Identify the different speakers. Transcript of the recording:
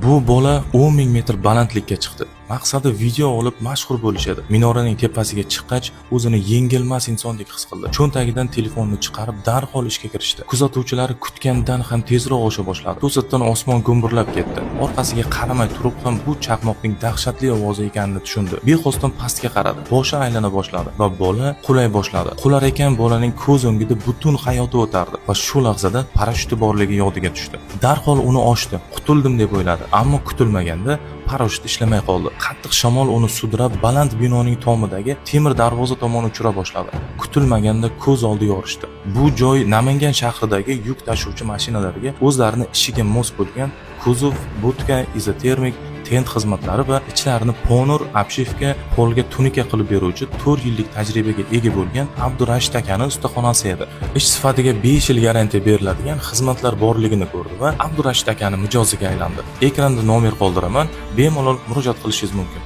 Speaker 1: Bu bola 10 ming metr balandlikka chiqdi. Maqsadi video olib mashhur bo'lish edi. Minoraning tepasiga chiqqach, o'zini yengilmas insondek his qildi. Cho'ntagidan telefonni chiqarib, darhol ishga kirishdi. Kuzatuvchilari kutgandan ham tezroq osha boshladi. To'satdan osmon gumburlab ketdi. Orqasiga qaramay turib ham bu chaqmoqning dahshatli ovozi ekanini tushundi. Bexosdan pastga qaradi. Boshi aylana boshladi va bola qulay boshladi. Qular ekan, bolaning ko'z o'ngida butun hayoti o'tardi va shu lahzada parashyuti borligi yodiga tushdi. Darhol uni ochdi. Qutuldim deb o'yladi, ammo kutilmaganda parashyut ishlamay qoldi. Qattiq shamol uni sudrab, baland binoning tomidagi temir darvoza tomon uchira boshladi. Kutilmaganda ko'z oldi yorishdi. Bu joy Namangan shahridagi yuk tashuvchi mashinalarga o'zlarini ishiga mos bo'lgan kuzov, budka, izotermik, tent xizmatlari va ichlarini понур, обшивка, polga tunuka qilib beruvchi 4 yillik tajribaga ega bo'lgan Abdurashid akani ustaxonasi edi. Ish sifatiga 5 yil garantiya beriladigan xizmatlar borligini ko'rdi va Abdurashid akani mijoziga aylandi. Ekranda nomer qoldiraman, bemalol murojaat qilishingiz mumkin.